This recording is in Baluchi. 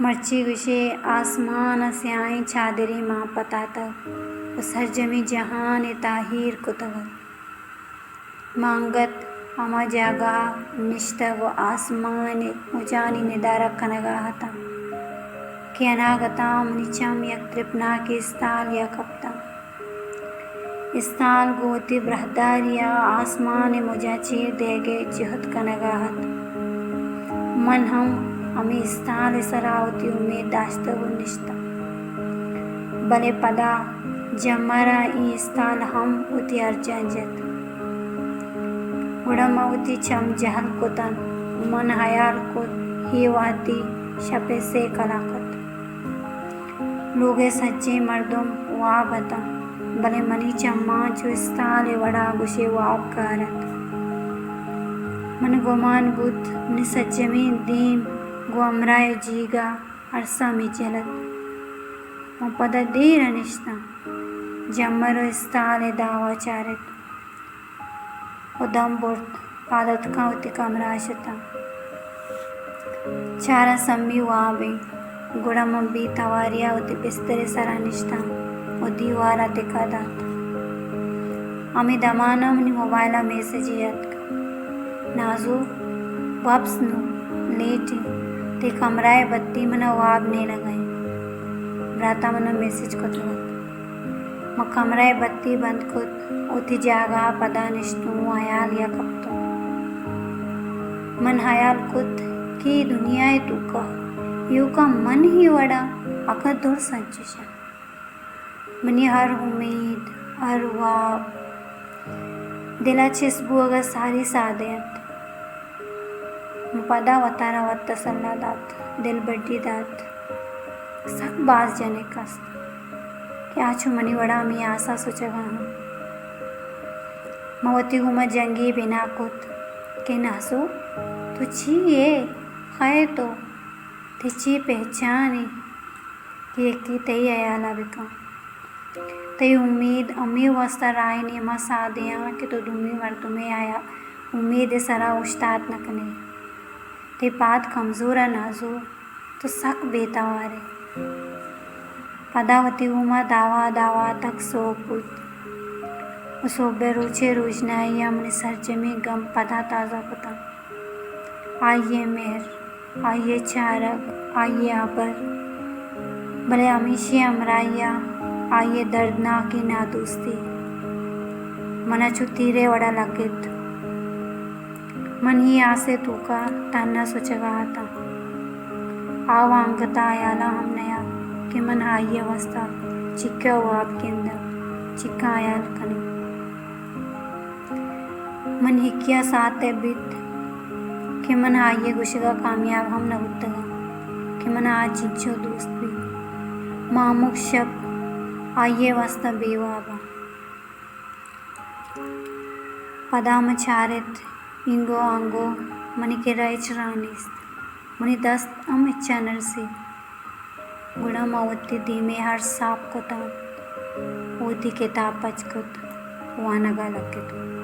مرچی گوشے آسمان ءَ سیاہیں چادرے مان پتاتگ ءُ سرجمیں جہان ءَ تاہیر کتگ ات۔ من انگت ہما جاگہ ءَ نشتگ ءُ آسمان ءِ مجانی ندارگ کنگ ءَ اتاں کہ اناگت ءَ منی چم یک ترپناکیں استالے ءَ کپتاں۔ استال گوں وتی براہداری ءَ آسمان ءِ مجاں چیر دئیگ ءِ جہد کنگ ءَ ات۔ من ہم ہمے استال ءِ سرا وتی امیت داشتگ ءُ نشتاں۔ بلے پدا جمر ءَ اے استال ہم وتی ہرجاں جت۔ گڑا من وتی چم جہل کت انت۔ من ہیال کت، اے وہدی شپ ءِ سے کلاک ات۔ لوگ ءِ سجہیں مردم واب اتاں، بلے منی چماں چو استال ءِ وڑا گوشے واب گار ات۔ من گمان بوت، منی سجہیں دیم گوں ہمراہ ءِ جیگ ءَ ارس ءَ مجل ات۔ من پدا دیر ءَ نشتاں، جمر ءُ استال ءِ داوا چارت۔ ءُ دم برت، پاد اتکاں وتی کمرہ ءَ شتاں۔ چاراں سمی واب ایں۔ گڑا من بے تواری ءَ وتی بستر ءِ سرا نشتاں ءُ دیوار ءَ تکہ دات۔ ہمے دمان ءَ منی موبائل ءَ میسجے اتک، نازو، وپس نوں، لیٹ ایں، تئی کمرہ ءِ بتی من ءَ واب نیلگ ءَ ایں۔ برات ءَ من ءَ میسج کتگ ات۔ من کمرہ ءِ بتی بند کت، وتی جاگہ ءَ پدا نشتوں ءُ ہیال ءَ کپتوں۔ من ہیال کت کہ اے دنیا ءِ توکا ایوکا من ہی وڑا اگاں درس انچش انت۔ منی ہر امیت، ہر واب دل ءَ چست بوگ ءَ ساری سادے انت۔ من پدا وتارا وت تسلا دات، دلبڈی دات۔ سک باز جنک است کہ آ چو منی وڑا ہمے آس ءَ سچگ ءَ انت۔ من وتی گوما جنگے بنا کت کہ نازو، تو چی ئے؟ کئے تو؟ تئی چی پہچان ایں کہ یکے تئی ہیال ءَ بکن؟ تئی امید ہمے واستا راہ ءِ نیما سادے آں کہ تو دومی مردمے ءِ ہیا-، امید ءِ سرا اوشتات نہ کن ئے۔ تئی پاد کمزور ءَ نازو، تو سک بے توار ئے۔ پدا وتی گوما دعوا دعوا تک سہب بوت ءُ سہب ءِ روچ ءِ روژنائی ءَ منی سرجمیں گم پدا تازہ کتاں۔ آئی ءِ مہر، آئی ءِ چارگ، آئی ءِ ہبر، بلے ہمیشی ءِ ہمراہی ءَ آئی ءِ دردناکیں نادوستی من ءَ چو تیرے وڑا لگت۔ من اے آس ءِ توکا تہنا سچگا اتاں۔ آ وانگتا ہیالا ہم نیا کہ من آئی ءِ واستا چکا واب گنداں، چکا ہیال کناں۔ من ہکیا ساعتے بیت کہ من آئی ءِ گوشگا کامیاب ہم نہ بوتگاں کہ من آ چنچو دوست بیت۔ من ہمک شپ آئی ءِ واستا بے واباں۔ پدا من چارت، اینگو آنگو منی کرا ہچ راہ نیست، منی دست ہم ہچا نرسی۔ گڑا من وتی دیمے ہر ساپ کتاں، وتی کتاب پچ کت، وانگا لگتوں۔